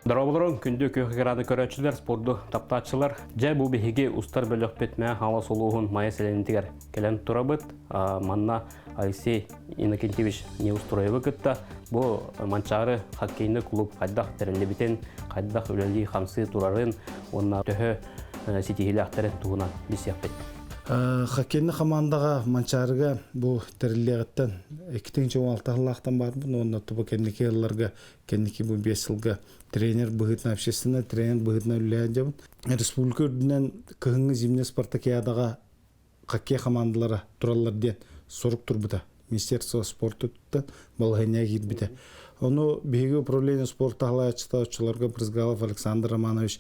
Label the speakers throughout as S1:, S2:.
S1: Дорооболорун, күндү күөх экраны көрөөччүлэр, спорду таптааччылар. Дьэ, бу биһиги устар бөлөхпүт Мэҥэ Хаҥалас улууһун Майа сэлиэнньэтигэр кэлэн турабыт. Манна Алексей Иннокентьевич Неустроевы кытта бу Манчаары хоккейный клуб хайдах тэриллибитин, хайдах үлэлии-хамсыы турарын уонна төһө ситиһиилээхтэрин туһунан билсиэхпит.
S2: Хоккейный хамаандаҕа Манчаарыга бу тэриллиэҕиттэн 2016 сыллаахтан баарбын уонна тупа кэнники ыалларга кэнники бу 5 сылга тренер быһыытынан общественный тренер быһыытынан үлэлээн дьабын. Республика үрдүнэн кыһыҥҥы зимний спартакиадаҕа хоккей хамаандалара тураллар диэн сорук турбута. Министерство спорта туттан балаһыанньаҕа киирбитэ. Ону биһиги управление спорта салайааччыта оччолорго Брызгалов Александр Романович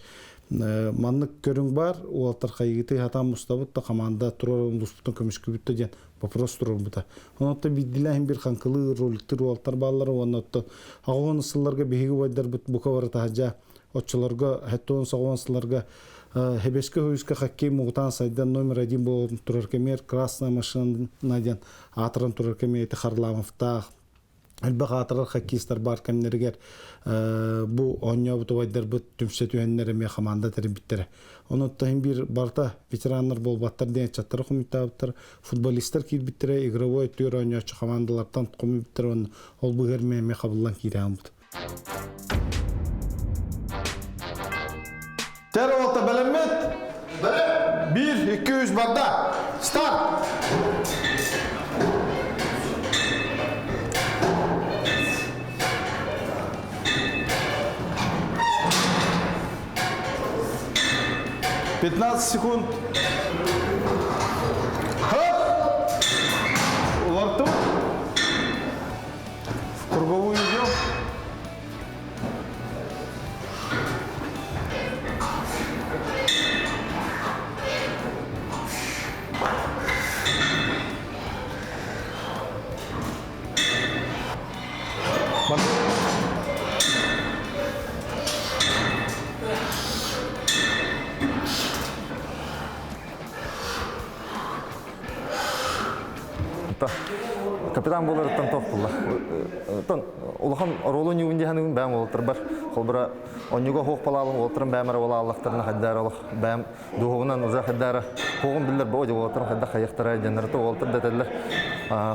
S2: маннык көрүҥ баар, уолаттар хайыгыты хатаан мустабыт да команда турар улууспутун көмүскүүбүт да диэн вопрос туруорбута. Онон биирдилээн бир хаҥкылыы роликтыр уолаттар бааллара уонна оттон аҕыс сылларга биһиги убайдарбыт бука бары таһырдьа оччолорго 70 сылларга Хэбэскэ Хойуска хоккей мугутаан сайдан номер один буолан турар кэмигэр Красная машина диэн аатыран турар кэмигэр ити Харламовтаах элбэх аатырар хоккеистар баар кэмнэригэр бу оонньообут убайдарбыт түмсэ түһэннэр эмиэ хамаанда тэрийбиттэрэ. Онон иһин биир барыта ветераннар буолбаттар диэн ыччаттары хомуйтаабыттар, футболистар киирбиттэрэ, игровой өттүгэр оонньооччу хамаандалартан хомуйбуттара уонна ол быыһыгар эмиэ хабыллан киирэ хаалбыт.
S3: Тер уолта бэлэммит? Бэлэм! Биир, икки, үс барда! Старт! 15 секунд. Хоп! Улартым. В круговую идем.
S4: Капитан буоларыттан туох булла. Оттон улахан оруолу ньуун диһаныгын бэйэм уолаттарбар холбура онньуга хуох балаалын уолаттарым бэйэм эрэ балааллахтарына хайдаар олох бэйэм духовунан уже хайдаара хуоҕун биллэр боо уолаттарым хайдах хайыахтара дьэннэр то уолаттар дэтэллэр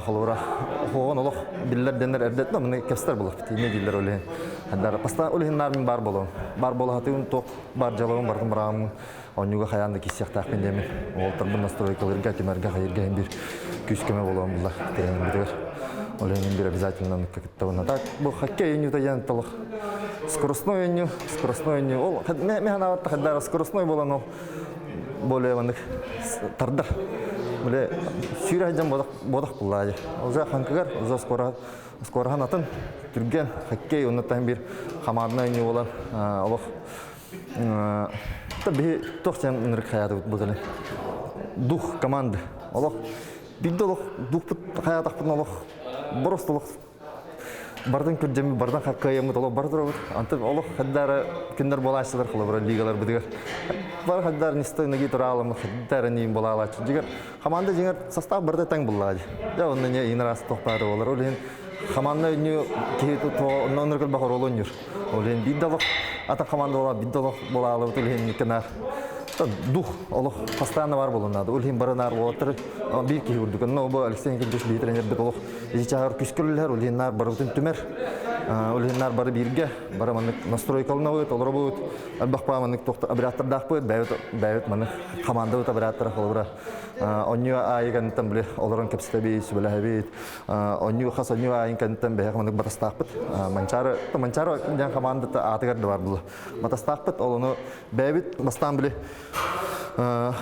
S4: холобура хуоҕун олох биллэр дэннэр эрдэ маны кэпсэтэр буоллахпыт не дииллэр ол иһин хайдаара постоянно ол иһин наар мин баар буолуом баар буола сатыыбын туох баар дьалабын барытын быраҕаммын Онньуга хайаан да киирсиэхтээхпин диэммин уолаттарбын настройкалыырга, түмэргэ, хайыырга иһин биир күүс-көмө буолуом булла тренербитигэр. Ол иһин биир обязательно оннукка кыттабын. Так, бу хоккей оонньуута диэн толох скоростной оонньуу, скоростной оонньуу. Ол мен санаабатта хайдара скоростной буолан ол более маннык тардар. Более сүүрэ сылдьан бодох бодох буллаа дии. Уже хаҥкыгар, уже скоро скороһан атын түргэн хоккей оннуттан биир хамаандана оонньуу буолан олох Биһи туох диэн ынырык хайаатыбыт бу кэлин. Дух команды. Олох биирдэ олох духпут хайаатахпытына олох просто олох бардын күрдьэммит, бардын хаккыайаммыт олох бары турабыт. Антон олох хаддаара күннэр буолааччылар холобура лигаларбытыгар. Бар хаддаара нистой ноги тураалым хаддаара ниин буолаалааччы. Дьиҥэр команда дьиҥэр состав барыта тэҥ буллаа дии. Дьэ онно не иин араас туох баара буолар. Ол иһин команда өннүү киһи онно оннур кэлбэх оруолу онньуур. Ол иһин биир да олох атын команда буолаа, биир да олох буолаалыбыт ол иһин наар дух олох постоянно бар буолун наада. Ол иһин бары наар уолаттар биир киһи курдук. Онно бу Алексей Николаевич биир тренербит олох ичааҕар күскөллөр, ол иһин наар барыбытын түмэр. Ол иһин наар бары бииргэ, бары маннык настройкаланабыт, олоробут. Элбэх баа маннык туохта обрядтардаахпыт, бэйэбит бэйэбит маннык командабыт обрядтара холобура онньу аайы кэнниттэн били олорон кэпсэтэбит, сүбэлэһэбит. Онньу хас онньу аайын кэнниттэн бэйэх маннык батастаахпыт. Манчаары Манчаары диэн хамаандата аатыгар да бар була. Батастаахпыт, ол ону бэйэбит бастаан били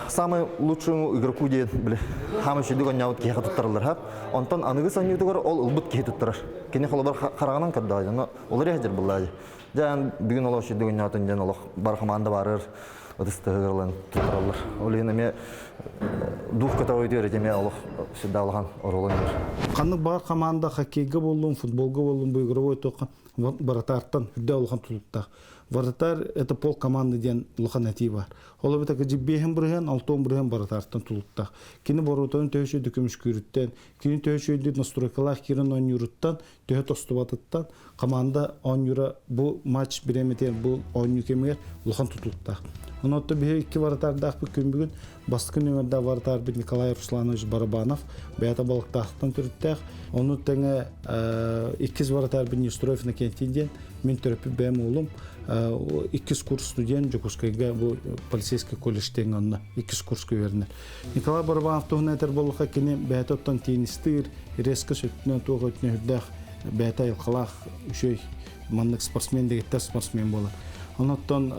S4: самый лучшему игроку диэн били хаамый сүдүк онньообут киһиэхэ туттарыллар ха. Онтон аныгы сонньуутугар ол ылбыт киһи туттарар. Кини холобур хараҕынан көрдөҕө дьоно олор иһдэр буллаа дии. Дьэ бүгүн олох сүдүк онньоотун диэн олох бар хамаанда барыр. ытыс тыһыгар туттараллар. Ол иһин эмиэ дух көтөҕүтүөр эмиэ олох сүрдээх улахан оруолу ойнуур.
S2: Ханнык баар команда хоккейга буоллун, футболга буоллун, бу игровой туохха вратартан үрдэ улахан тутулуктаах. Вратарь это пол команды диэн улахан этии бар. Ол эбэтэр 5%, 60% вратартан тутулуктаах. Кини воротарын төһө үчүгэй көмүскүүрүттэн, кини төһө үчүгэйдик настройкалаах киирэн оонньууруттан, төһө тостубатыттан команда оонньуура бу матч бириэмэтигэр бу оонньуу кэмигэр улахан тутулуктаах. Онон биһи икки вратардаахпыт күн бүгүн бастакы нүөмэрдээх вратарбыт Николай Русланович Барабанов бэйэтэ Балыктаахтан төрүттээх. Ону тэҥэ иккис вратарбыт Нестроев Иннокентий диэн мин төрөппүт бэйэм уолум иккис курс студент Дьокуускайга бу полицейский колледж диэҥҥэ онно иккис курска үөрэнэр. Николай Барабанов туһунан этэр буоллахха кини бэйэтэ оттон теннистыыр, резко өттүнэн туох өттүнэн үрдээх бэйэтэ айылҕалаах үчүгэй маннык спортсмен дэгиттэр спортсмен буолар. Онуттан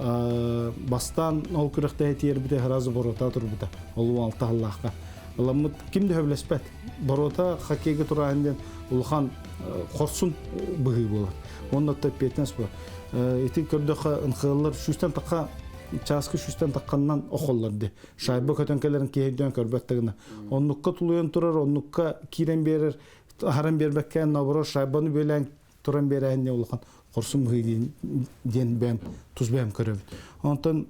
S2: бастаан ол күрэхтэһи тиэрбитэ сразу ворота турбута. Ол алта сыллаахха. Ыламмыт ким да сөбүлэспэт. Ворота хоккейга турааһын диэн улахан хорсун быһыы буолар. Онно ответственность буолар. Ити көрдөххө ынхыаллар сүүстэн тахха чааскы сүүстэн тахханнан охоллор ди. Шайба көтөн кэлэрин киһи өйдөөн көрбөт да гына. Оннукка тулуйан турар, оннукка киирэн биэрэр, аһаран биэрбэккэ, наоборот, шайбаны бүөлээн туран биэрээһин улахан хорсун быһыы диэн бэйэм тус бэйэм көрөбүн. Онтон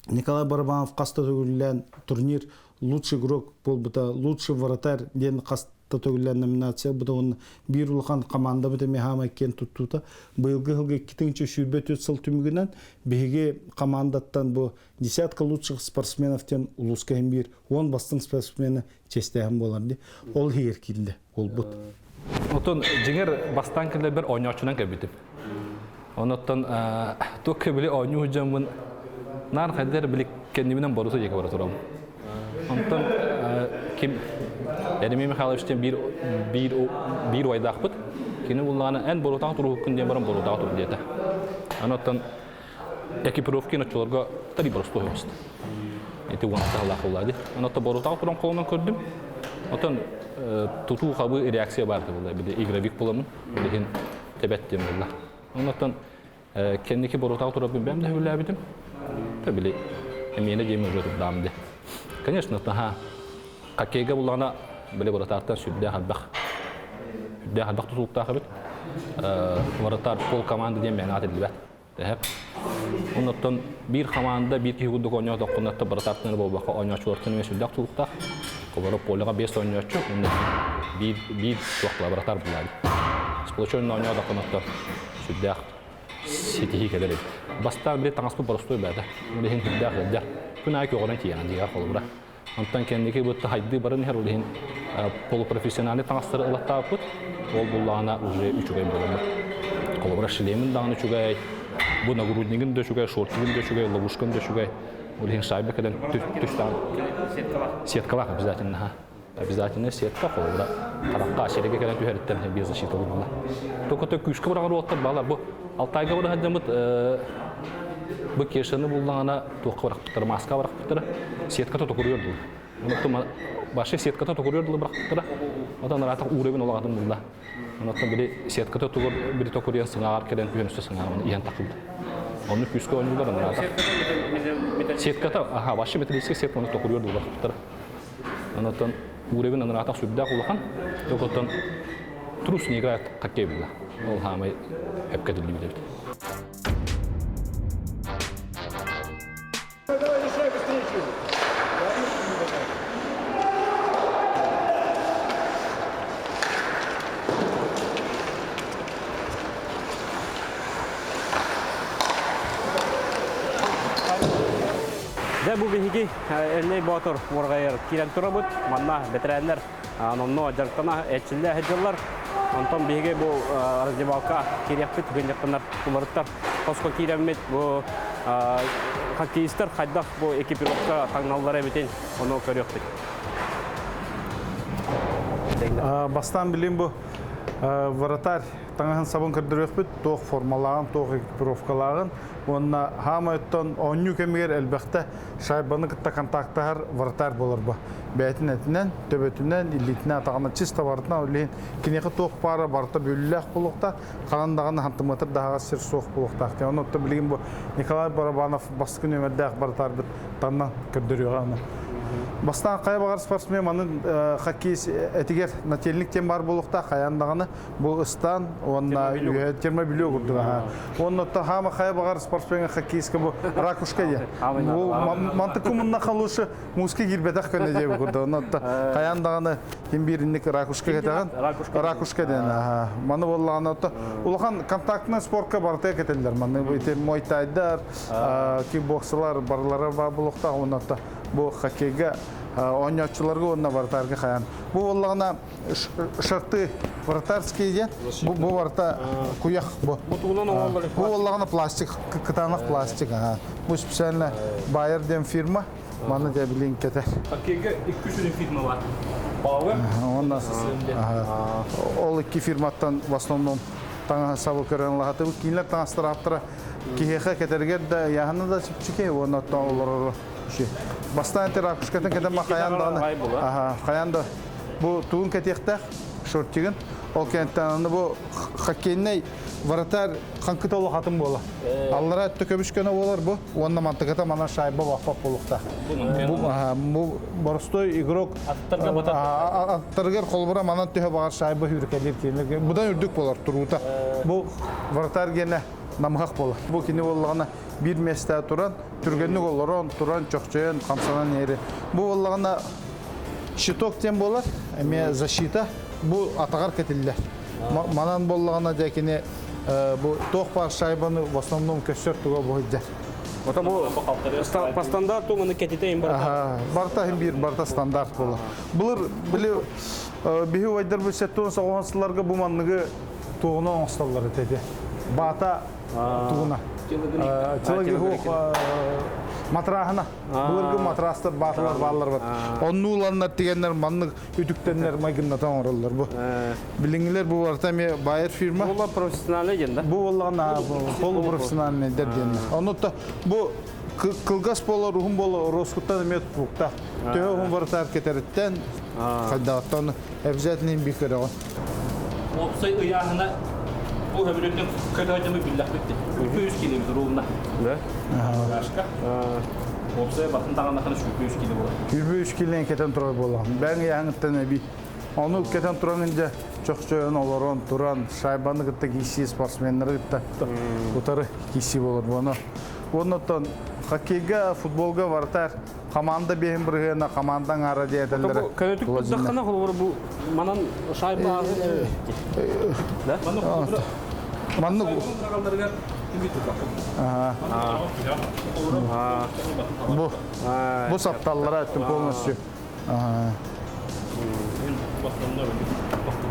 S2: Николай Барабанов хаста төгүллээн турнир лучший игрок буолбута, лучший вратарь диэн хаста төгүллээн номинация бута уонна биир улахан командабыт эмиэ хаамай киэн туттуута. Быйылгы сылга 2024 сыл түмүгүнэн биһиги командаттан бу десятка лучших спортсменов диэн улууска иһин биир 10 бастыҥ спортсмена чиэстээһин буолар дии. Ол иһигэр киирдэ буолбут.
S5: Отон дьиҥэр бастаан кэлэрбэр оонньооччунан кэлбитим. Онуттан туох били оонньуу дьоммун наар хайдар били кэннибинэн борута диэки бара турабын. Онтон ким Еремей Михайловичтен биир биир биир уайдаахпыт. Кини буллаҕына эн борутаҕа туруһуккун диэн баран борутаҕа тур диэтэ. Онуттан экипировкин оччолорго тари боростуой оҕуста. Ити уон саһылаах буолла дии. Онон борутаҕа туран холонон көрдүм. Отон тутуу хабыы реакция баар буолла. Били игровик буламын. Билигин тэбэт диэн буолла. Онон кэнники борутаҕа турарбын бэм да сөбүлээбитим. Та били эмиэнэ диэми уже турдаам ди. Конечно, таха хоккейга буллаҕына били борутаартан сүрдээх элбэх сүрдээх элбэх тутулуктаах эбит. Вратарь пол команда диэн мээнэ этиллибэт. Тэһэп. Оннуттан биир хамаанда биир киһи курдук оонньоотоххуна быратаартан буолбакка оонньооччулартан эмиэ сүрдээх тутулуктаах. Холобура полеҕа биэс оонньооччу, уонна биир биир суох быратаар булаады. Сплоченный оонньоотоххуна сүрдээх ситиһии кэлэр эбит. Бастаан били таҥаспыт боростуой баата. Ол иһин сүрдээх ыалдьар. Күн аайы көҕөрөн тиийэҕин дьиэҕэр холобура. Онтон кэнники бытта хайдыы баран иһэр, ол иһин полупрофессиональный таҥастары ылаттаабыппыт. Ол буллаҕына уже үчүгэй буолар. Холобура шлемин даҕаны үчүгэй, бу нагруднигын да үчүгэй, шортигын да үчүгэй, ловушкан да үчүгэй. Ол иһин шайба кэлэн түстээн сеткалаах обязательно. Обязательно сетка холобура харахха сирэгэ кэлэн түһэриттэн без защита буолла. Только күүскэ быраҕар уолаттар баалар. Бу Алтайга бара сылдьаммыт бу Кешаны буллаҕына туохха бырахпыттара, маска бырахпыттара, сетката токуруйар дылы. Онон башы сетката токуруйар дылы бырахпыттара. Отон араатах уурабын олаҕатын булла. Онон били сетката тугур били токуруйан сыҥааҕар кэлэн түһэн өссө сыҥааҕын иһэн тахсыбыт. Онну күүскэ оонньуулар анаатах. Сетката, аха, вообще металлический сетка оны токуруйар дылы бырахпыттара. Онон уурабын анаатах сүрдээх улахан. Оттон трус не играет хоккей була. Ол хаамай өпкө эбит.
S1: Дьэ бу биһиги Эллэй Боотур уорҕайар киирэн турабыт. Манна бэтэрээннэр номнуо дьарыктана эрчиллэ сылдьаллар. Онтон биһиги бу раздевалка киириэхпит, гынньахтанар уларыттар хоско киирэммит бу хоккеистар хайдах бу экипировка таҥналлар эбитин ону көрүөхпүт.
S2: Бастаан билим бу. Вратарь таҥаһын сабын көрдөрүөхпүт, туох формалааҕын, туох экипировкалааҕын уонна хаамай оттон оонньуу кэмигэр элбэхтэ шайбаны кытта контактаһар вратарь буолар бу. Бэйэтин этинэн, төбөтүнэн, илиитинэн, атаҕынан чисто барытынан ол иһин киниэхэ туох баара барыта бүллээх буолуохтаах, ханан даҕаны хантымыатыр даһаҕас сир суох буолуохтаах. Онон оттон билигин бу Николай Барабанов бастакы нүөмэрдээх вратарьбыт таннан көрдөрүөҕэ аны. Бастаан хайа баҕар спортсмен маны хоккей этигэр нательник диэн баар буолуохтаах хайаан даҕаны бу ыстаан уонна термобелье курдук аха. Уонна хаама хайа баҕар спортсменга хоккейска бу ракушка диэн. Бу мантыкку муннаха лучше муска киирбэтэх көнө диэбит курдук. Онно хайаан даҕаны ким бииринник ракушка кэтэҕин ракушка диэн аха. Маны буоллаҕына улахан контактный спортка барыта кэтэллэр. Маны ити муайтайдар, кикбоксалар барылара баар буолуохтаах уонна бу хоккейга оонньооччуларга уонна вратарга хайаан. Бу буоллаҕына шарты вратарские диэн бу бу барыта куйах бу. Бу буоллаҕына пластик кытаанах пластик. Бу специально Байер диэн фирма маны дьэ билин кэтэр.
S5: Хоккейга икки сүрүн фирма бар. Бауэр.
S2: Онна ол икки фирматтан в основном таҥаһы сабы көрөн лаһатыбыт. Кинилэр таҥастараптара киһиэхэ кэтэригэр да яһана да чэпчэки уонна оттон олороро үчүгэй. Бастаан ити ракушкатын кэтэн хайаан даҕаны хайаан да бу тугун кэтиэхтээх шортигын ол кэнниттэн аны бу хоккейнай вратарь хаҥкыта улахатын буола. Аллара өттө көбүс көнө буолар бу уонна мантыката манан шайба баппат буолуохтаах. Бу бу боростой игрок аттарыгар холобура манан төһө баҕар шайба хүркэлиир киинлэр будан үрдүк болар туруута. Бу вратарь гиэнэ намыһах буолар. Бу кини буоллаҕына биир миэстэ туран, түргэнник олорон, туран, чохчойон, хамсанан иһэри. Бу буоллаҕына щиток диэн буолар, эмиэ защита. Бу атаҕар кэтиллэр. Манан буоллаҕына дьэ кини бу туох баар шайбаны в основном көссөр туга бу сылдьар.
S1: Ото бу по стандарту маны кэтитэ им барта.
S2: Барта хим биир барта стандарт буолар. Былыр били биһи убайдар бу сеттон соҕоһон сылларга бу манныгы тугуна оҥостоллор этэ Баата тугуна. Телогихух матрааһына. Былыргы матрастар бааталар бааллар бар. Оннууланнар тигеннер маннык үтүктэннэр майгыннатан оҥороллор бу. Билиҥҥилэр бу барыта эмиэ Байер фирма.
S1: Бу профессиональный диэн да?
S2: Бу буоллаҕына полупрофессиональный дэр диэннэр. Онута бу кылгас буолар, уһун буолар роскуттан эмиэ тутулуктаах. Төһө уһун вратарь кэтэриттэн, хайдаҕыттан обязательно би көрөҕүн.
S5: Уопсай ыйааһына бу сөбүлүттэн көтөөдьөмү биллэхпит 200 километр ровно.
S1: Да?
S5: Гаражка. Уопсай батын таҕаннахына 103 кило буолар.
S2: 103 килен кетен турар буолаҕын. Бэйэҥ ыйааһыҥыттан эбии. Ону кетен туран инде чохчойон олорон туран шайбаны кытта киирсии спортсменнары кытта утары киирсии болор. Оны Оннотон хоккейга, футболга вратарь команда биэһин бырыһыана командаҥ аара диэтэллэрэ.
S1: Көнөтүк турдаххына холобур бу манан шайба да?
S2: Маннык бу бу сапталлара өттүн полностью.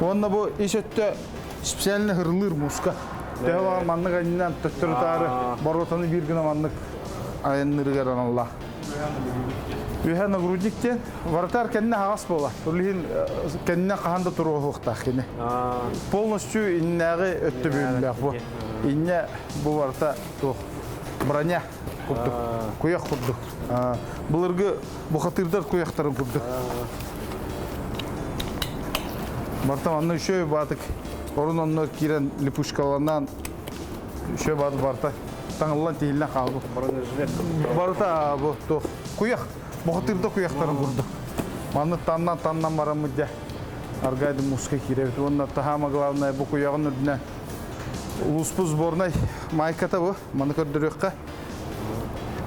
S2: Уонна бу ис өттө специально хырлыыр муска. Төһө баҕар маннык айнынан төттөрү таары боруотаны биир гына маннык айанныырыгар аналлаах. Үһэ нагрудник диэн вратарь кэннэ аһаҕас буолар. Ол иһин кэннэ хаһан да туруоһуохтаах кини. Полностью иннээҕи өттө бөлүллээх бу. Иннэ бу барыта туох броня курдук, куйах курдук. Былыргы бухатырдар куйахтарын курдук. Барта манна үшөө баатык орун онно киирэн липучкаланан үшөө бааты барта таҥыллан тиһиллэн хаалбыт. Барыта бу туох куйах бухатырда куйахтарын курдук. Манны таннан таннан бараммыт дьэ аргайды муска киирэбит. Уонна таһаама главное бу куйаҕын үрдүнэн улууспут сборнай майката бу маны көрдөрүөххэ.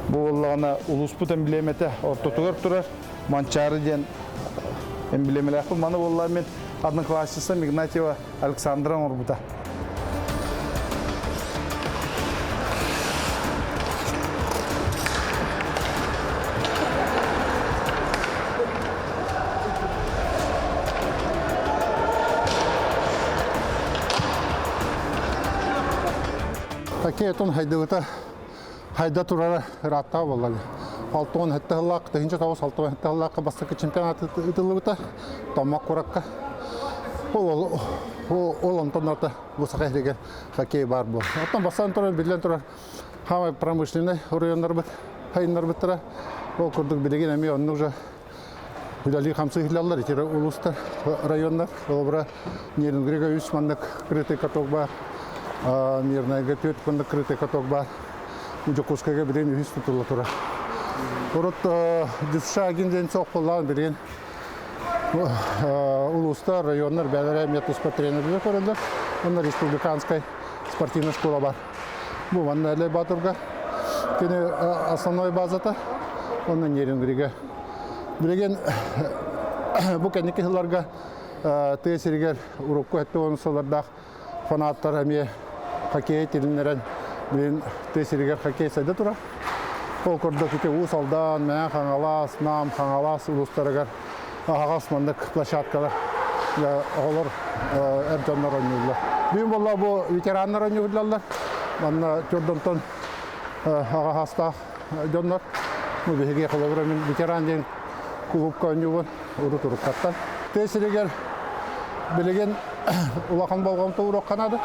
S2: Бу буоллаҕына улууспут эмблемэтэ ортотугар турар Манчаары диэн эмблемэлээхпин. Маны буоллаҕа мин одноклассницам Игнатьева Александра оҥорбута.
S3: Хоккей отон хайдыбыта хайда турара ырааттаҕа буолла. 67 сыллаах 1967 сыллаахха бастакы чемпионат ыытыллыбыта Томмок куоракка. Ол
S6: Ол онтон орто бу Саха сиригэр хоккей баар буол. Оттон бастаан туран биллэн турар хаамай промышленнай оройуоннарбыт хайыннарбыттара. Ол курдук билигин эмиэ онно уже үлэлии-хамсыы иһиллэллэр итирэ улуустар, районнар. Холобура, Нерюнгрига үс маннык крытый каток баар, Мирнайга түөрт маннык крытый каток баар. Дьокуускайга билигин үһүс тутулла турар. Урут Дюшагин диэн соххоллоон билигин улуустар, районнар бээлэрэ эмиэ туспа тренердэр көрөллөр. Онно республиканскай спортивная школа бар. Бу манна Элэй Батурга кини основной базата, онно Нерюнгрига. Билигин бу кэнники сылларга тыа сиригэр урукку 70 сыллардаах фанаттар эмиэ хоккей тилиннэрэн билин тыа сиригэр хоккей сайда турар. Ол курдук ити Уус Алдан, Мэҥэ Хаҥалас, Нам, Хаҥалас улуустарыгар аһаҕас маннык площадкалар оҕолор эр дьоннор оонньууллар. Бүгүн буолла бу ветераннар оонньууллар. Манна төрдөнтөн аҕа саастаах дьоннор. Бу биһиги холобура мин ветеран диэн кулуупка оонньуубун урут уруккаттан. Тыа сиригэр билигин улахан болҕомто ууруохха наада.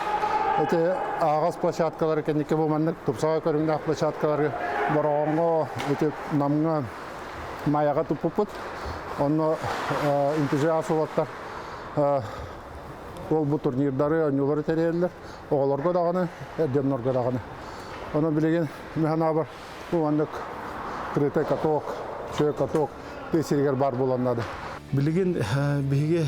S6: Ити аһаҕас площадкалары кэнники бу маннык тупсаҕай көрүҥнээх площадкалары Бороҕоҥҥо, ити Намҥа, Майаҕа туппуппут. Онно энтузиаст уолаттар ол бу турнирдары, оонньуулары тэрийэллэр. Оҕолорго даҕаны, эр дьоннорго даҕаны. Онон билигин мин санаабар бу маннык крытай каток, чөй каток тыа сиригэр баар буолан наада.
S2: Билигин биһиги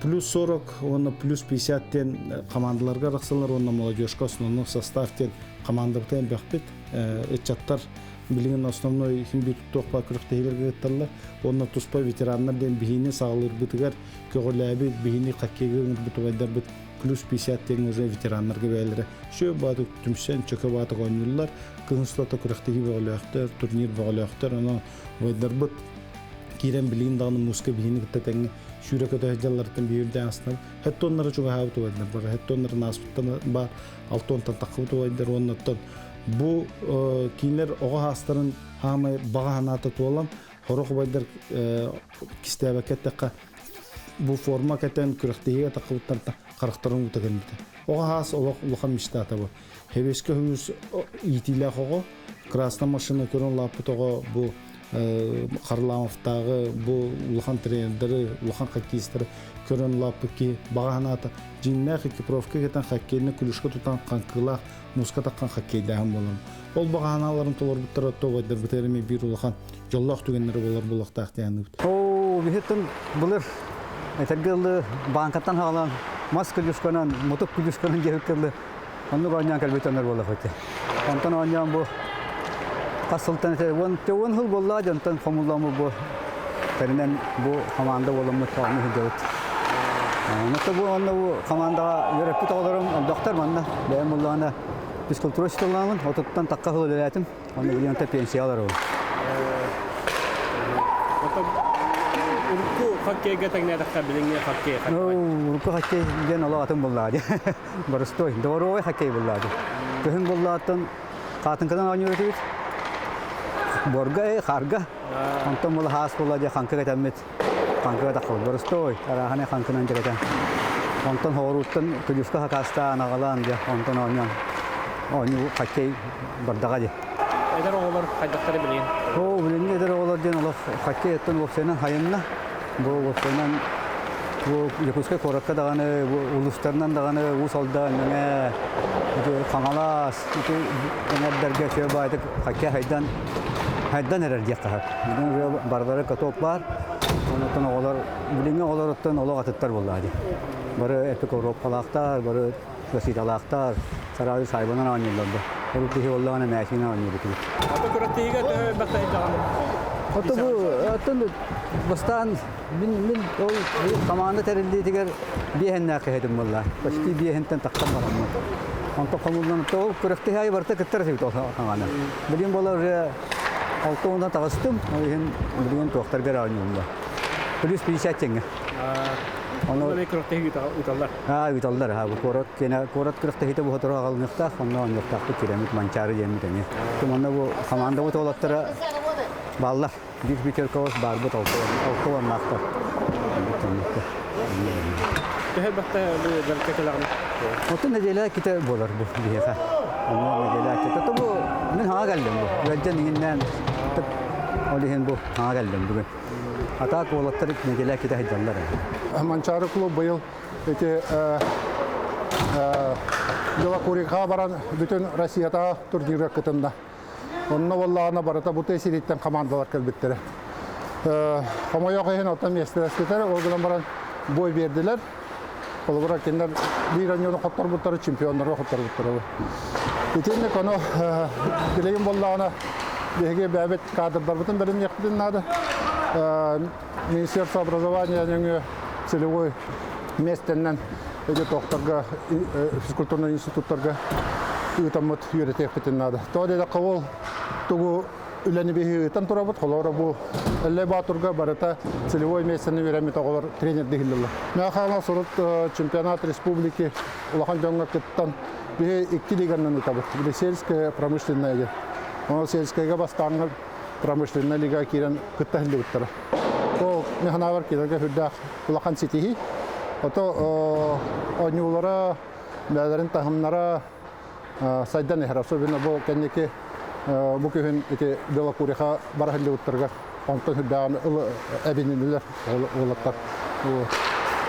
S2: плюс 40 уонна плюс 50 диэн командаларга арахсаллар уонна молодежка основной состав диэн командабытын элбэхпит. Ыччаттар билигин основной иһин бүтүп туох күрэхтэһиилэргэ кытталлар. Уонна туспа ветераннар диэн биһини саҕалыырбытыгар көҕүлээбит, биһини хоккейга ыҥырбыт убайдарбыт плюс 50 диэн уже ветераннарга бэйэлэрэ сүө баатык түмсэн чөкө баатык оонньууллар. Кыһын устата күрэхтэһии бөҕөлөөхтөр, турнир бөҕөлөөхтөр. Онон убайдарбыт киирэн билигин даҕаны мууска биһини кытта тэҥҥэ сүүрэ көтө сылдьалларыттан биирдээн астынабыт. Хэттоннары чугаһаабыт убайдар бар, хэттоннарын ааспыттан баар, алтонтан таххыбыт убайдар уоннаттан бу кинилэр оҕо хаастарын хаамай баҕа санаата туолан, сорох убайдар кистээбэккэ эттэххэ бу форма кэтэн күрэхтэһиигэ таххыбыттартан харахтарын уута кэлбитэ. Оҕо хаас олох улахан мечтата бу. Хэбэскэ хүйүс иитиилээх оҕо, красная машина көрөн улааппыт оҕо бу Харламовтааҕы бу улахан тренердары, улахан хоккеистары көрөн улааппыт киһи баҕа санаата дьиҥнээх экипировка кэтэн хоккейны күлүшкэ тутан хаҥкыылаах мууска таххан хоккейдааһын буолан. Ол баҕа санааларын толорбуттара тобойдарбытыгар эмиэ биир улахан дьоллоох түгэннэрэ буолар буолуохтаах диэн
S7: Оо, биһиттэн былыр этэргэ ылы бааҥкаттан хаалан мас күлүскэнэн, мутук күлүскэнэн диэбиккэ ылы оннук оонньоон кэлбит дьоннор буолла хоть. Онтон оонньоон бу хас сылтан этэ 10 сыл буолла дьонтон хомулламмыт бу тэринэн бу команда буоламмыт оонньуу сылдьабыт. Онно бу онно бу командаҕа үөрэппит оҕолорум элбэхтэр манна бэйэм буллаҕына физкультура учууталлааммын отуттан тахха сыл үлэлээтим. Онно билигин пенсия олоробун.
S1: Урукку хоккейга тэҥнээтэххэ билиҥҥи хоккей
S7: Урукку хоккей диэн олох атын буллаа дии. Боростой, дворовой хоккей буллаа дии. Күһүн буллааттан хаатыҥкадан оонньуур этибит. Борга, харга. Онтон була хаас була дии хаҥкы кэтэммит. Хаҥкыга таххабыт. Боростой, арааһанай хаҥкынан дьэкэтэн. Онтон хоҕурууттан күлүүскэ хакаастаан аҕалаан дьэ онтон оонньоон оонньуу хоккей бардаҕа дии.
S1: Эдэр оҕолор хайдахтары билигин?
S7: Оо, билиҥҥи эдэр оҕолор диэн олох хоккей өттүн уопсайынан хайынна. Бу уопсайынан бу Якутскай куоракка даҕаны, бу улуустарынан даҕаны Уус Алдан, Мэҥэ, ити Хаҥалас, ити эҥэрдэргэ үчүгэй баайдык хоккей хайдан хайдан эрэр диэххэ сөп. Билигин барылара каток баар. Онтон оҕолор билиҥҥи оҕолоруттан олох атыттар буоллаҕа дии. Бары эпикоропкалаахтар, бары защиталаахтар, сараады саайбанан оонньууллар да. Урут киһи буоллаҕына мээчигинэн оонньуур этибит.
S1: Ото күрэхтэһиигэ төһө элбэх даҕаны?
S7: Ото бу оттон бастаан мин мин ол команда тэриллиитигэр биэһэннээх киһитим буолла. Почти биэһинтэн тахсан бараммын. Онтон хомуллан ол күрэхтэһии аайы барыта кыттар этибит ол хаҥаны. Билигин буолар уже алта уонтан таҕыстым, ол иһин билигин туохтарга эрэ оонньууллар. Плюс 50 тенге.
S1: Ону күрэхтэһии ыыталлар.
S7: Аа, ыыталлар. Аа, бу куорат киэнэ куорат күрэхтэһиитэ бу сотору аҕалыныахтаах, онно оонньуохтаахпыт киирэммит Манчаары диэммит эмиэ. Манна бу командабыт уолаттара бааллар. Биир пятеркабыт баарбыт алта уоннаахтар.
S1: Төһө элбэхтэ бу дьарыкка кэлэҕин?
S7: Отун нэдиэлэ ките буолар бу биһиэхэ. Онно нэдиэлэ ките. То бу мин хаҥа кэллим бу. Ыалдьан иҥиннээн ол иһин бу хаҥа кэллим бүгүн. Атаак уолаттар нэдиэлэ ките сылдьаллар.
S6: Манчаары клуб быйыл ити Белокуриха баран бүтүн Россията турнирга кытынна. Онно буоллаҕына барыта бу тыа сириттэн командалар кэлбиттэрэ. Хомойуох иһин оттон миэстэлэспитэр, ол гынан баран бой биэрдилэр. Холобура, кинилэр биир оонньууну хотторбуттара, чемпионнары хотторбуттара. Итинник ону билигин буоллаҕына биһиги бэйэбит кадрдарбытын бэлэмниэхпитин наада. Министерство образования нөҥүө целевой миэстэннэн эти тохторго физкультурнай институттарга ыытаммыт үөрэтиэхпитин наада. Тоҕо диэтэххэ ол тугу үлэни биһи ыытан турабыт, холобура бу Эллэй Боотурга барыта целевой миэстэни үөрэммит оҕолор тренердиһиллэллэр. Михайлов сурут чемпионат республики улахан дьоҥҥо кыттан биһи икки лиганнан ыытабыт. Били сельская промышленная диэн. Ону сельскайга бастааҥҥы промышленнай лига киирэн кытта сылдьыбыттара. Ол механавар кинилэргэ сүрдээх улахан ситиһии. Ото оонньуулара, бэйэлэрин таһымнара сайдан иһэр. Особенно бу кэнники бу күһүн ити Белокуриха бара сылдьыбыттарыгар онтон сүрдээҕин эбининилэр уолаттар.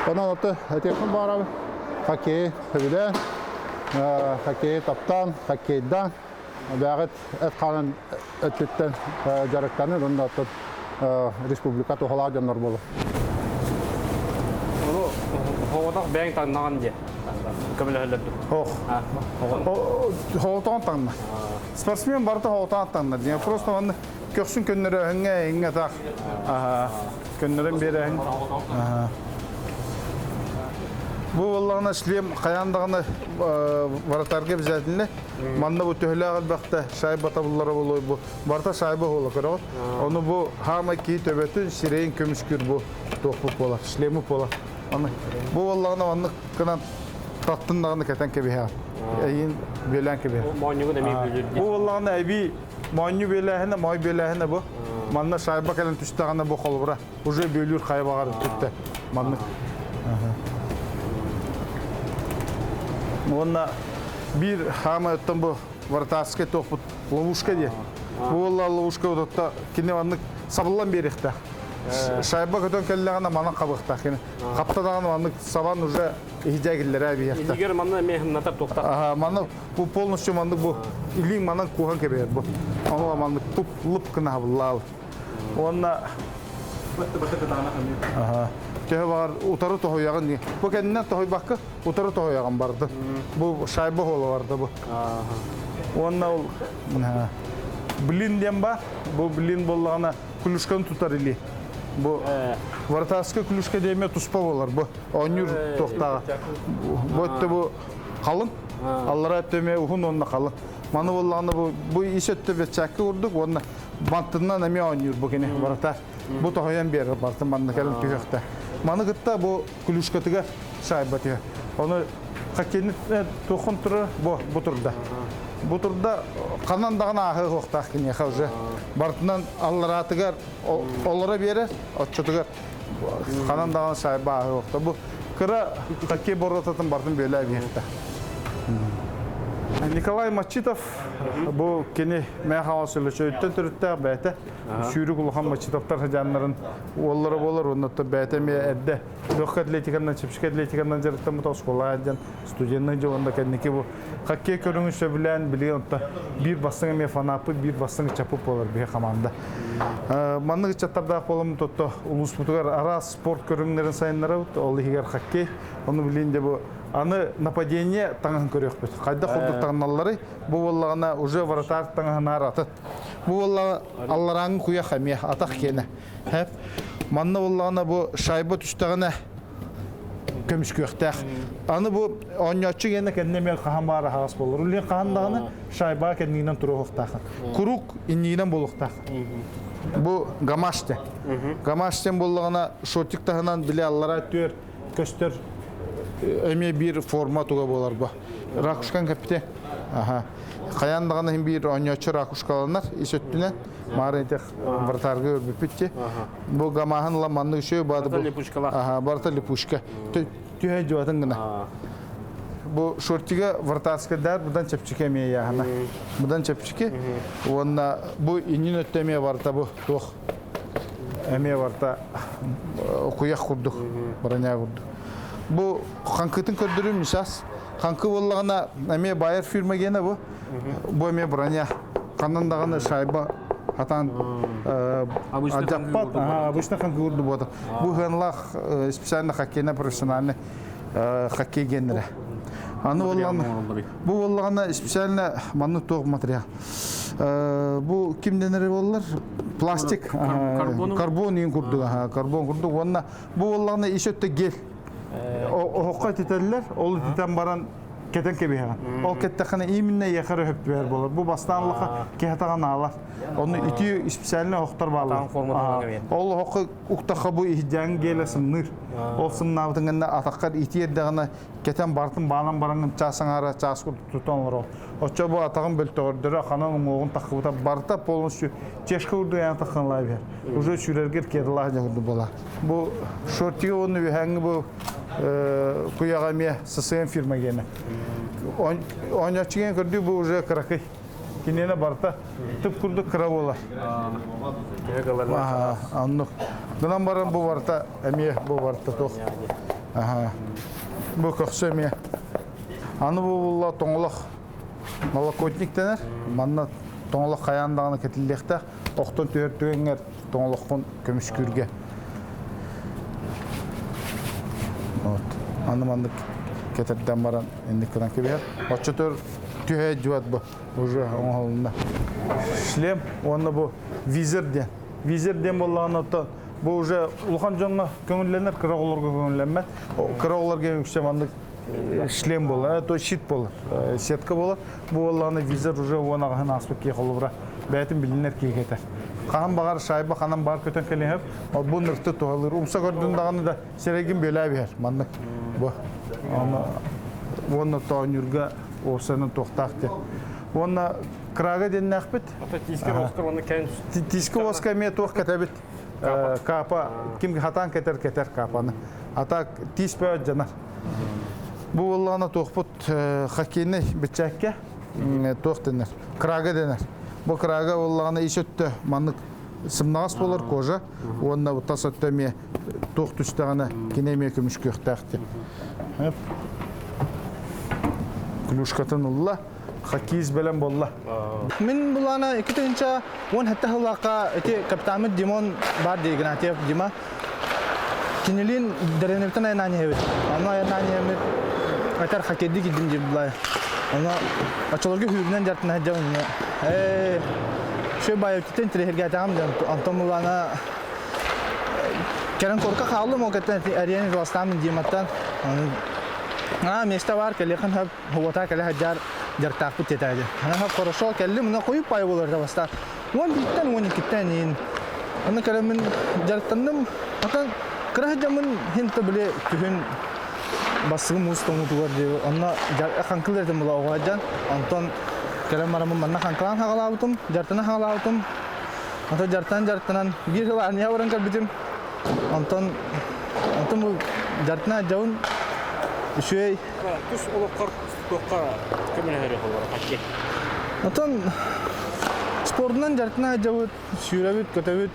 S6: Онон ото этиэхпин баҕарабын хоккей сөбүлээн, хоккейи таптаан, хоккейдаан Бэҕит эт-хаанын өттүттэн дьарыктаныр уонна оттон республика туһалаах дьоннор буолар.
S1: Ону хоҕотох бэйэҥ таҥнаҕын диye. Көмөлөһөллөр
S8: Ох. Хоҕотоҕун таҥна. Спортсмен барыта хоҕотоҕун таҥнар диye. Просто манна көхсүн көннөрөөһүҥҥэ иҥҥэ таах. Көннөрөн биэрээһин. Бу буоллаҕына шлем хайаан даҕаны вратарга обязательно. Манна бу төһөлөөх элбэхтэ шайба табыллара буолуой бу. Барыта шайба буола көрөҕүт. Ону бу хаамай киһи төбөтүн, сирэйин көмүскүүр бу туохпут буолар, шлемут буолар. Аны бу буоллаҕына маннык гынан таттын даҕаны кэтэн кэбиһэҕин. Эйин бүөлээн кэбиһэр.
S1: Моонньугун эмиэ бүлүүр.
S8: Бу буоллаҕына эбии моонньу бүөлээһинэ, моой бүөлээһинэ бу. Манна шайба кэлэн түстэҕинэ бу холобура уже бүөлүүр хайа баҕар өттүттэ. Маннык. Уонна биир хаама өттөн бу вратарскай туохпут ловушка диye. Бу буолла ловушка ототта кини маннык сабыллан биэриэхтээх. Шайба көтөн кэллэҕинэ манан хабыахтаах кини. Хапта даҕаны маннык сабан уже иһдьэ киллэрэ биэхтэ.
S1: Илигер манна эмиэ хымнатар туохтаах.
S8: Аха, манна бу полностью маннык бу илииҥ манан куһан кэбиһэр бу. Ону маннык туп лып гына хабыллаал. Уонна төһө баҕар утары тоһуйаҕын дии. Бу кэннинэн тоһуйбакка утары тоһуйаҕын барды. Бу шайба хола барда бу. Уонна ол блин диэн бар. Бу блин буоллаҕына клюшканы тутар илии. Бу вратарская клюшка диэме туспа болар бу. Оонньуур туохтааҕа. Бу өттө бу халын. Аллара өттө эмиэ уһун уонна халын. Маны буоллаҕына бу бу ис өттө бэчээккэ курдук уонна бантыннан эмиэ оонньуур бу кини вратарь. Бу тоһуйан биэрэр бартын манна кэлэн түһүөхтэ. Маны кытта бу клюшкатыгар шайба түһэр. Ону хоккейный туохун турар бу бу турда. Бу турда ханан даҕаны ааһыы суохтаах киниэхэ уже. Бартынан аллараатыгар олоро биэрэр, оччотугар ханан даҕаны шайба ааһыы суохта. Бу кыра хоккей боруотатын бартын бүөлээ биэртэ. Николай Мачитов бу кини Мэҥэ Хаҥалас Өлөчөйүттэн төрүттээх бэйэтэ сүүрүк улахан Мачитовтар сыдьааннарын уоллара буолар уонна бэйэтэ эмиэ эрдэ легкой атлетиканан, чэпчэки атлетиканан дьарыктаммыт оскуола диэн студенный дьыл уонна кэнники бу хоккей көрүҥүн сөбүлээн билигин онто биир бастыҥ эмиэ фанаппыт, биир бастыҥ ыччаппыт буолар биһи команда. Маннык ыччаттардаах буоламмыт отто улууспутугар араас спорт көрүҥнэрин сайыннарабыт, ол иһигэр хоккей. Ону билигин дьэ бу аны нападение таҥаһын көрүөхпүт. Хайдах курдук таҥналларый? Бу буоллаҕына уже вратарь таҥаһынаар атын. Бу буоллаҕа алларааҥҥы куйах эмиэ атах киэнэ. Хэп. Манна буоллаҕына бу шайба түстэҕинэ көмүскүөхтээх. Аны бу оонньооччу гиэнэ кэннэ эмиэ хаһан баар аһаҕас буолар. Улин хаһан даҕаны шайба кэннигинэн туруохтаахын. Куруук иннигинэн буолуохтаах. Бу гамаш диэн. Гамаш диэн буоллаҕына шортик таһынан били аллара түөр көстөр эмиэ биир форма туга буолар бу. Ракушкан кэппите. Аха. Хайаан даҕаны иһин биир оонньооччу ракушкаланар ис өттүнэн. Маары этих вратарга көрбүппүт ти. Бу гамаһын ла маннык үчүгэй баады бу.
S1: Липучкалаах.
S8: Аха, барыта липучка. Түһэ жуатын гына. Бу шортига вратарскайдар будан чэпчэки эмиэ яһана. Будан чэпчэки. Уонна бу иннин өттө эмиэ барта бу туох эмиэ барта куйах курдук, броня курдук. Бу хаҥкытын көрдөрүм мисас. Хаҥкы буоллаҕына эмиэ байар фирма гена бу. Бу эмиэ броня. Ханан даҕаны шайба хатан адьаппат, обычно хаҥкы курдук буота. Бу хыанлаах специально хоккейна профессиональный хоккей геннere. Аны боллаҕына, бу боллаҕына специально маннык туох материал. Бу ким денери боллар? Пластик. Карбон иин курдук, карбон курдук. Уонна бу боллаҕына ис өттө гель. Оһоххо ититэллэр, ол ититэн баран кэтэн кэбиһэҕин. Ол кэттэххинэ именно эйиэхэ эрэ сөптүбэр буолар. Бу бастаан улахан киһи атаҕын аалар. Онно итии специальный оһохтор бааллар. Ол оһоххо уктахха бу иһдьээҥ гелэ сымныыр. Ол сымнаабытын гэннэ атаххар итии эрдэҕинэ кэтэн бартын баанан бараҥын чаас аҥаара чаас курдук тутан олорор. Оччо бу атаҕын бөлтөҕөрдөрө ханан уҥуоҕун таххыбыта барыта полностью чешка курдук эн атаххын лаа биһэр. Уже сүүрэргэр кедалаах дьэ курдук буолар. Бу шортига уонна үһээҥҥи бу куйаҕа эмиэ ССМ фирма гиэнэ. Оонньооччу гиэн көрдүү бу уже кыракый. Киниэнэ барыта тып курдук кыра буолар. Оннук. Гынан баран бу барыта эмиэ бу барыта туох. Бу көхсө эмиэ. Аны бу булла тоҥолох молокотник дэнэр. Манна тоҥолох хайаан даҕаны кэтиллиэхтээх. Охтон түһэр түгэҥҥэр тоҥолоххун көмүскүүргэ. Вот. Аны маннык кэтэрдэн баран инник гынан кэбиһэр. Оччотор түһэ дьуат бу уже оҥоһулунна. Шлем уонна бу визор диэн. Визор диэн буоллаҕына оттон бу уже улахан дьоҥҥо көҥүллэнэр, кыра оҕолорго көҥүллэммэт. Кыра оҕолорго үксэ маннык шлем буолар, то щит буолар, сетка буолар. Бу буоллаҕына визор уже уон аҕаһын ааспыт киһи холобура бэйэтин билинэр киһи этэ. Хаһан баҕар шайба ханан баар көтөн кэлиһэр, ол бу нырты туһалыыр. Умса көрдүн даҕаны да сирэйгин бүөлээ биһэр маннык. Бу. Оны уонна тоонньуурга уопсайынан туохтаах диэн. Уонна крага диэннээхпит.
S1: Тиискэ оскар уонна кэн
S8: Тиискэ оска эмиэ туох кэтэбит. Капа ким хатаан кэтэр кэтэр капаны. А так тиис бөҕө дьанар. Бу буоллаҕына туохпут хоккейнай быччаакка туох дэнэр? Крага дэнэр. Бу крага буоллаҕына ис өттө маннык сымнаҕас буолар кожа уонна тас өттө эмиэ туох түстэҕинэ кини эмиэ көмүскүөхтээх диэн. Клюшкатын ылла, хоккеист бэлэм буолла.
S9: Мин булаана 2017 сыллаахха ити капитаммыт Димон бар дии Игнатьев Дима Кинилиин Дэриэнэбиттэн айаннаан иһэбит. Онно айаннаан иһэммит этэр хоккейдыы киирдим диир булай. Онно оччолорго хүүрүнэн дьартына сылдьабын. Ээ, шөй баайыбыттан интэриэһиргээтэҕим диэн. Онтон булаана кэлэн курка хааллым, ол кэттэн эриэн Виластааммын Диматтан. Аа, место бар, кэлиэхин хөп, хубота кэлэ сылдьар дьарыктаахпыт диэтээди. Ана хорошо кэллим, мына хойуп пай болар да баста. 11-тэн 12-тэн иин. Аны кэлэммин дьарыктанным. Отон кыра сылдьаммын хин то били күһүн бассыгы муус тоҥуутугар дии онно хаҥкыл этим була оҕо сылдьан. Онтон кэлэн бараммын манна хаҥкылаан хаҕалаабытым, дьартана хаҕалаабытым. Онтон дьартан дьартанан биир сыл армия баран кэлбитим. Онтон онтон бу дьартана дьабын үчүгэй.
S1: Тус олоххор туохха көмөлөһөрү холоро хоккей?
S9: Отон спордунан дьарыктана сылдьабыт, сүүрэбит, көтөбүт,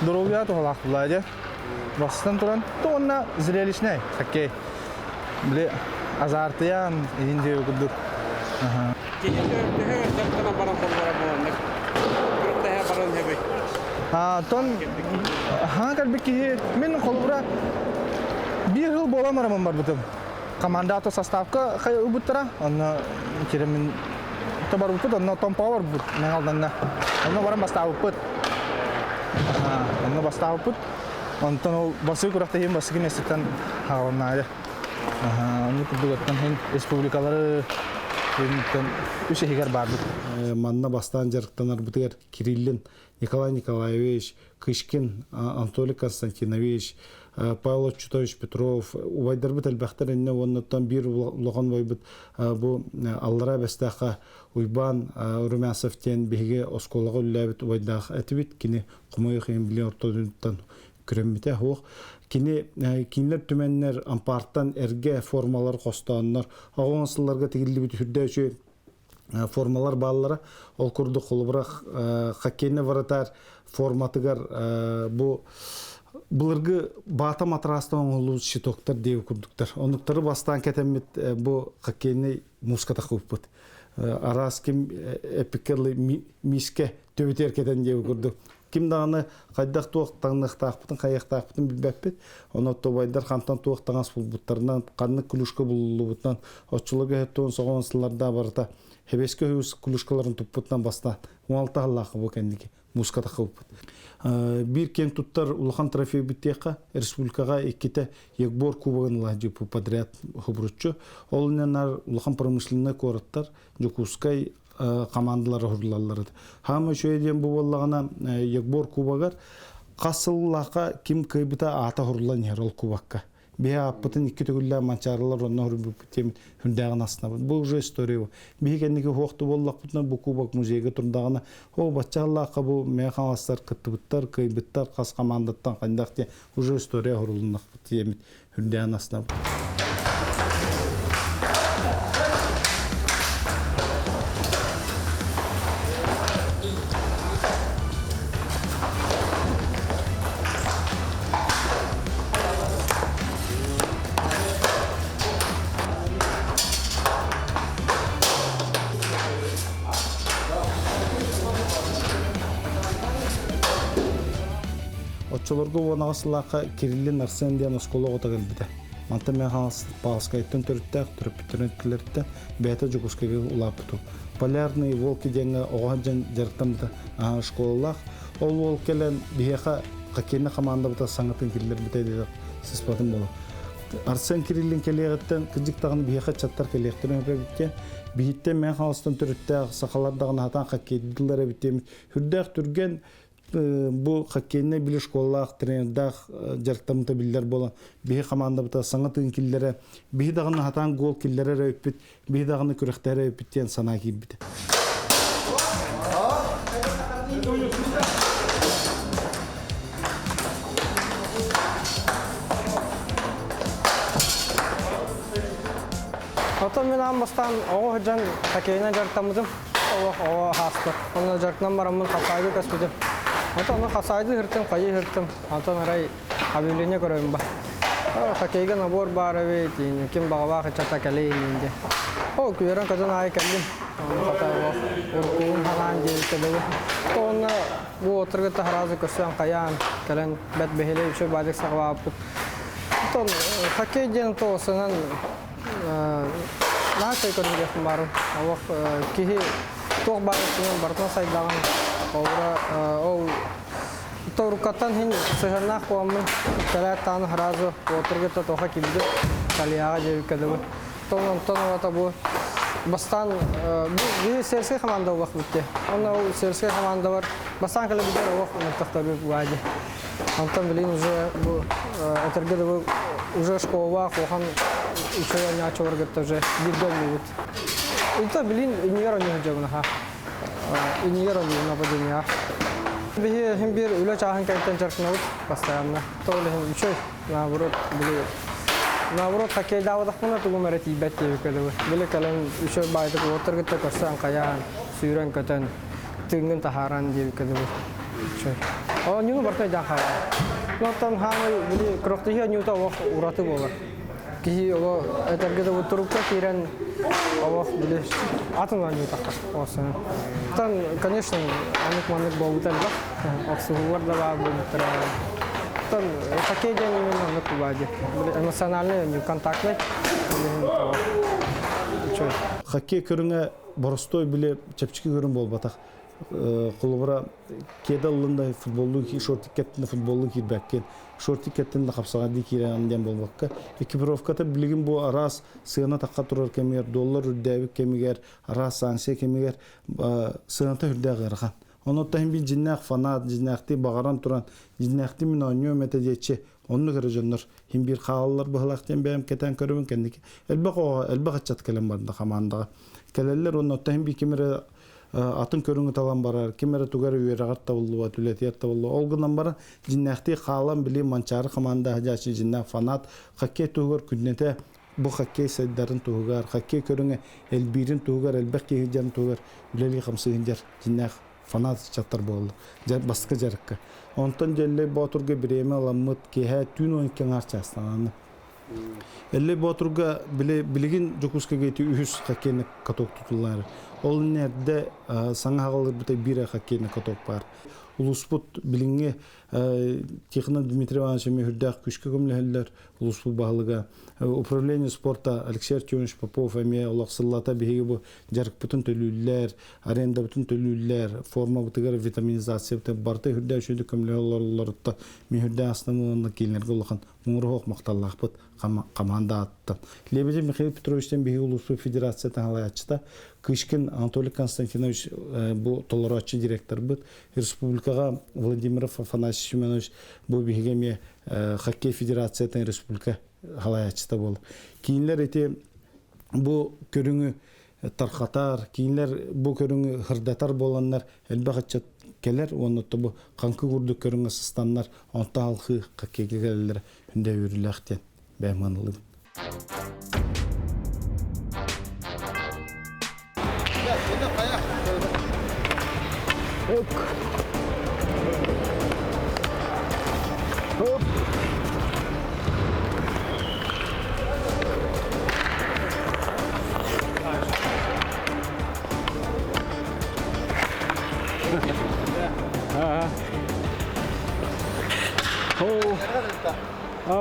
S9: доруобуйаҕа туһалаах буолла дьэ. Бастатан туран, то уонна зрелищнэй хоккей. Били азартыйан иһин диэби курдук.
S1: Киһи төһө дьарыктанан баран холборо буоланнык күрэхтэһэ баран иһэбит?
S9: Тон хаҥа кэлбит киһи мин холобура биир сыл буолан бараммын барбытым. Команда ато составка ылбыттара, онно киирэммин барбыппыт, онно Томпоҕо барбыт Мэҥэ Алдаҥҥа. Онно баран бастаабыппыт. Онно бастаабыппыт. Онтон ол басыы күрэхтэһиим бастакы миэстэттэн хаалыннаайы. Онно курдук оттон республикалары үс иһигэр баарбыт.
S2: Манна бастаан дьарыктанарбытыгар Кириллин Николай Николаевич, Кышкин Анатолий Константинович, Павел Чутович Петров, убайдарбыт элбэхтэр иннэ уоннаттан биир улахан убайбыт бу Аллараа Бэстээххэ Уйбаан Румянцев диэн биһиги оскуолаҕа үлэлээбит убайдаах этибит. Кини хомойуох иһин билигин ортотуттан Күрэммитэ суох. Кини кинилэр түмэннэр ампаартан эргэ формалар хостооннор оҕоҥ сылларга тигиллибит үрдэ үчүгэй формалар бааллара. Ол курдук холобура хоккейный вратарь форматыгар бу былыргы баата матрастан оҥоһуллубут щитоктар диэби курдуктар. Оннуктары бастаан кэтэммит бу хоккейный муска тахыбыппыт. Араас ким эпикке миискэ төбүтүгэр кэтэн диэби курдук. Ким даҕаны хайдах туох таҥныахтаахпытын, хайыахтаахпытын билбэппит. Онон тобайдар хантан туох таҥас булбуттарынан, ханнык клюшка булуллубутунан, оччолорго өттүн соҕон сылларда барыта хэбэскэ үс клюшкаларын туппутунан бастаан 16 аллаахы бу кэнники муска тахыбыппыт. Биир киэн туттар улахан трофей бүттиэххэ республикаҕа иккитэ Егбор кубогын ылаһдьыппы подряд хобуруччу. Ол иннинэ улахан промышленнай куораттар Дьокуускай командалара уһурлаллар. Хаама үчүгэй диэн бу буоллаҕына Егбор кубогар хас сыллаахха ким кыайбыта аата уһурлан иһэр ол кубокка. Биһи ааппытын икки төгүллээн манчаарылар онно уһурбуппут диэмит үрдээҕин астынабыт. Бу уже история. Биһи кэнники хуохту буоллахпытына бу кубок музейга турдаҕына о баччааллаахха бу мэ хаҥаластар кыттыбыттар, кыайбыттар хас командаттан хайдах диэн уже история уһурулуннахпыт диэмит үрдээҕин астынабыт. Оччолорго уонаҕа сылаахха Кириллин Арсен диэн оскуола оҕото кэлбитэ. Мантан мен хаҥас Павловскайтан төрүттээх, төрөппүттэрин өттүлэриттэн бэйэтэ Дьокуускайга улааппытым. Полярные волки диэҥҥэ оҕо сылдьан дьарыктаммыта школалаах. Ол уол кэлэн биһиэхэ хоккейнай командабыта саҥатын киллэрбитэ диэх сыспатым буолар. Арсен Кириллин кэлиэҕиттэн кырдьык даҕаны биһиэхэ ыччаттар кэлиэхтэрин өпөбүттэн биһиттэн мен хаҥаластан төрүттээх сахалар даҕаны хатаан хоккейдыылар эбит диэммит сүрдээх түргэн бу хоккейнай били школалаах тренердаах дьарыктаммыта биллэр буолан биһи командабыта саҥа тыын киллэрэ биһи даҕаны хатаан гол киллэрэр эбиппит биһи даҕаны күрэхтэһэр эбиппит диэн санаа киирбитэ.
S10: Оттон мин аан бастаан оҕо сылдьан хоккейынан дьарыктаммытым. Олох оҕо хааспыт. Онно дьарыктанан бараммын хасаайга көспүтүм. Онтон ону хасаайды ыһыртым, хайы ыһыртым. Онтон арай объявление көрөбүн ба. Хоккейга набор баар эбит, ким баҕалаах ыччата кэлиин диэн. Ол күөрэн көтөн аайы кэллим. Ону хата олох уруккугун ханаан диэбиттэ дылы. Онно бу отыргытта сразу көрсөн хайаан кэлэн бэт бэһилэй үчүгэй баадык саҕалаабыппыт. Онтон хоккей диэн тоҕусунан Наһаа үчүгэй көрүҥ баарым. Олох киһи туох баар өттүнэн барытын сайдаҕын. Холобура, ол торуккаттан иһин сыһыаннаах буоламмын, кэлээт даҕаны сразу уотургутта тоха киирдим. Калияҕа дьиэбиккэ дылы. Тон онтон ылата бу бастаан бу биһи сельскэй команда буоллах бүтте. Онно ол сельскэй командалар бастаан кэлэ билэр олох мөлтөхтөрбүт баайды. Онтон билигин уже бу этэргэ дылы уже школалаах улахан үчүгэй оонньооччулары кытта уже бииргэ оонньуубут. Это билин иннигэр оонньуу сылдьабын аха. Иннигэр оонньуубун нападениеҕа. Биһи иһин биир үлэ чааһын кэнниттэн дьарыктанабыт постоянно. То ол иһин үчүгэй. Наоборот, били наоборот хоккейдаабатахпына тугум эрэ тиийбэт диэбиккэ дылы. Били кэлэн үчүгэй баайдык уолаттар кытта көрсөн хайаан, сүүрэн-көтөн тыыҥҥын таһааран диэбиккэ дылы. Оонньууну барыта өйдөөн хаалар. Оттон хаамай били күрэхтэһии оонньуута олох ураты буолар. Киһи оло этэргэ да турукка киирэн олох били атын оонньуу таххар оосуна. Оттон, конечно, аннык маннык буолбута элбэх. Охсуһуулар да баар буолбуттара. Оттон хоккей диэн именно оннук баа дии. Били эмоциональный оонньуу, контактный.
S2: Хоккей көрүҥэ боростуой били чэпчэки көрүҥ буолбатах. Холобура, кеда ыллын да футболлуу шортик кэттин да футболлуу киирбэккин, шортик кэттин да хапсаҕайдыы киирэҕин диэн буолбакка, экипировката билигин бу араас сыана тахха турар кэмигэр, доллар үрдээбит кэмигэр, араас санкция кэмигэр сыаната үрдээх ыарахан. Онон иһин биир дьиннээх фанат, дьиннээхтии баҕаран туран, дьиннээхтии мин оонньуом этэ диэччи, оннук эрэ дьоннор иһин биир хаалаллар быһылаах диэн бэйэм кэтээн көрөбүн кэнники. Элбэх оҕо, элбэх ыччат кэлэн барда хамаандаҕа. Кэлэллэр уонна оттон иһин биир ким эрэ атын көрүҥү талан барар, ким эрэ тугар үөрэҕэр табыллыбат, үлэтигэр табыллыбат. Ол гынан баран дьиннээхтии хаалан били Манчаары хамаанда садьааччы дьиннээх фанат хоккей туһугар күннэтэ бу хоккей сайдарын туһугар, хоккей көрүҥэ элбиирин туһугар, элбэх киһи дьон туһугар үлэлии хамсыгын дьар дьиннээх фанат ыччаттар буолла. Бастакы дьарыкка. Онтон Дьэллэй Боотурга бириэмэ ыламмыт киэһэ түүн 12 аҥаар чаастананы. Эллэй Боотурга билигин Дьокуускайга ити үһүс хоккейный каток тутуллар. Ол иннэрдэ саҥа хаҕылырбыта биир хоккейный каток бар. Улууспут билиҥҥи Тихонов Дмитрий Иванович эмиэ үрдээх күүскэ көмөлөһөллөр улууспут баһылыга. Управление спорта Алексей Артемович Попов эмиэ олох сыллата биһиги бу дьарыкпытын төлүүллэр, арендабытын төлүүллэр, формабытыгар витаминизациябытын барыта үрдээх үчүгэй көмөлөһө олороллоруттан мин үрдээх астынан уонна кинилэргэ улахан муҥуруһуох махталлаахпыт хамаанда ааттан. Лебедев Михаил Петровичтан биһиги улууспут федерациятын салайааччыта Кычкин Анатолий Константинович бу толорооччу директорбыт, республикаҕа Владимиров Афанасий Семенович бу биһиги эмиэ хоккей федерациятын республика салайааччыта буолар. Кинилэр ити бу көрүҥү тархатар, кинилэр бу көрүҥү хырдатар буоланнар элбэх ыччат кэлэр уонна бу хаҥкы курдук көрүҥҥэ сыстаннар онтон алхыы хоккейга кэлэллэрэ хүндэ үөрүүлээх диэн бэйэм аналыбын.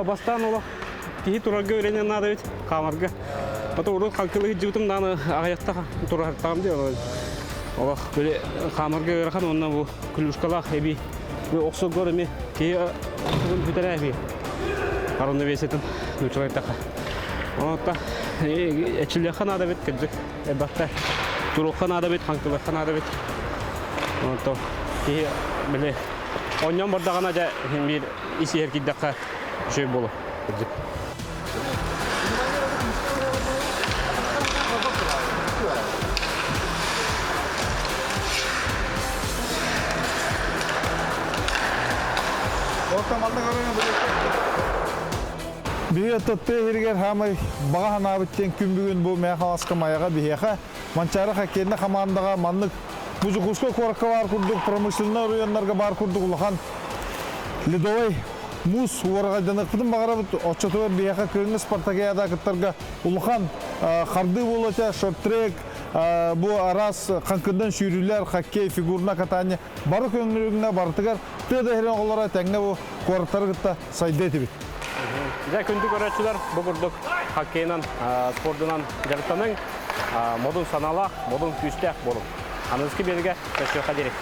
S1: Бастаан олох киһи турарга үөрэнэн наада эбит хаамарга. Потом урут хаҥкылыы сылдьыбытым даҕаны аҕыйахта турартаҕым дии олох били хаамарга ыарахан уонна бу клюшкалаах эбии охсоргор эмиэ киһи бүтэрэ эбии равновесиетын нууччалайтаха. Онон эчиллиэххэ наада эбит кырдьык элбэхтэ туруохха наада эбит хаҥкылыахха наада эбит. Онон киһи били онньон бардаҕына дьэ биир ис иһэр киирдэххэ үчүгэй буолуо кырдьык.
S8: Биһиги тыа иһиригэр хаамай баҕа санаабыт диэн күн бүгүн бу Мэҥэ Хаҥаласка Майаҕа биһиэхэ Манчаары хоккейнай хамаандаҕа маннык бу Дьокуускай куоракка баар курдук промышленнай оройуоннарга баар курдук улахан ледовай муус уораҕайданыахпытын баҕарабыт. Оччотугар биһиэхэ кыһыҥҥы спартакиада кыттарга улахан хардыы буолуо этэ. Шорт-трек, бу араас хаҥкыдан сүүрүүлэр, хоккей, фигурное катание бары көҥүлүгүнэ барытыгар тыа да иһирин оҕолоро тэҥҥэ бу куораттары кытта сайдыа этибит.
S1: Дьэ, күндү көрөөччүлэр, бу курдук хоккейынан, спордунан дьарыктаныҥ, модун санаалаах, модун күүстээх буолуҥ. Аныгыскы биэригэ көрсүөххэ диэри.